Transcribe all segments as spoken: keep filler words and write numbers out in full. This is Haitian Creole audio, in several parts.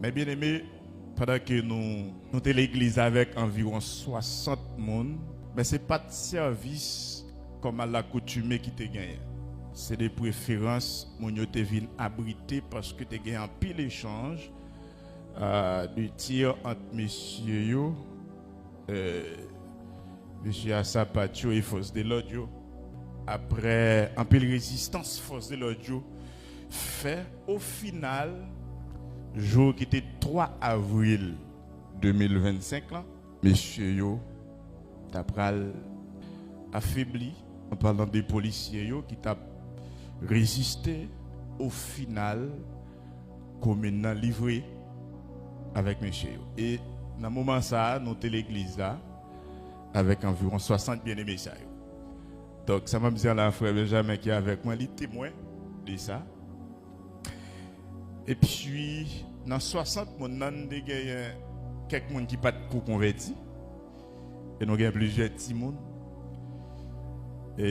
E byeneme, pandan ke nou, nou te legliz avèk anviwon swasant moun, men se pa t sèvis kòm alakoutime ki te genyen. Se de preferans moun yo te vin abrite paske te gen anpil echanj, euh, de tir ant mesye yo, euh, mesye a sapat yo e fòs de lòd yo. Aprè anpil rezistans fòs de lòd yo fè, o final, jou ki te twa avril de mil vennsenk lan, mesye yo ta pral afebli, an palan de polisye yo ki t ap reziste, o final, komin nan livre avèk mesye yo. E nan moman sa a, nou te legliz la avèk anviwon swasant byeneme sa yo. Donk, sa m ap di a la, frè Benjamin ki avèk mwen, li temwen de sa. Epi, nan swasant moun nan, nou te genyen kèk moun ki pa t ko konvèti. E nou gen plizyè timoun. E,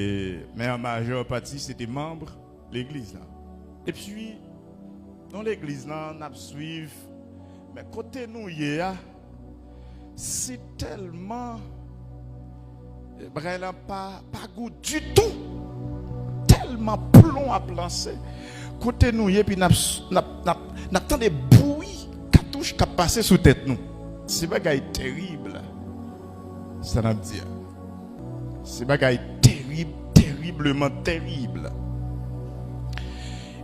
men an majè pati, se te manm legliz la. Epi, nan legliz la, n ap swiv. Men kote nou ye a, se tèlman, eh, bagay la pa, pa gou ditou. Tèlman plon ap lanse. Kote nou ye, epi n ap, n ap, n ap, n ap tande bri katouch k ap pase sou tèt nou. Se bagay terib, sa n ap di a. Se bagay terib, teribleman terib.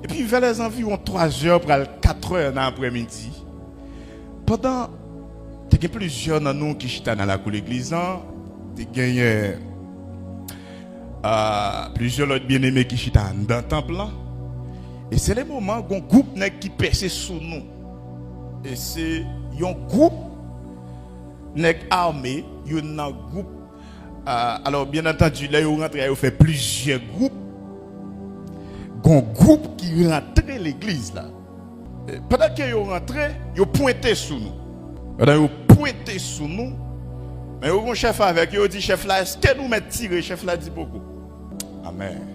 Epi, vè lèzanviwon twa zè pral kat è nan aprèmidi, pandan te gen plizyè nan nou ki chita nan lakou legliz lan, te genyen, ah, plizyè lòt byeneme ki chita anndan tanp lan. E se le moman, gon gwoup nèg ki pèse sou nou. E se yon gwoup nèg ame, youn nan gwoup, ah, alò, byen antandi, lè yo rantre a, yo fè plizyè gwoup. Gon gwoup ki rantre legliz la. E, pandan ke yo rantre, yo pwente sou nou. Pandan yo pwente sou nou, men yo gon chèf avèk yo, yo di chèf la, "Èske nou mèt tire?" Chèf la di, "Poko." Amèn.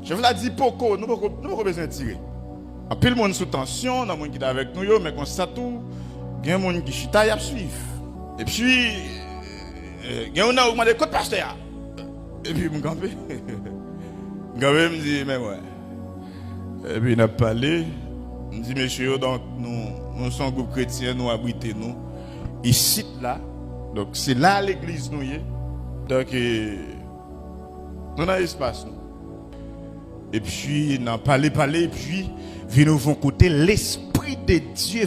Chèf la di, "Poko, nou poko, nou poko bezwen tire." Anpil moun sou tansyon nan moun ki t avèk nou yo, men konsa tou, gen moun ki chita, y ap swiv. Epi, eh, gen youn nan yo mande, "Kot pastè a?" Epi m kanpe. M kanpe, m di, "Men mwen." Epi n ap pale, m di, "Mesye yo, donk, nou, nou se yon gwoup kretyen, nou abrite nou isit la. Donk, se la legliz nou ye. Donk, eh, nou nan espas nou." Epi, n ap pale, pale, epi, vin rive yon kote, Lespri de Dye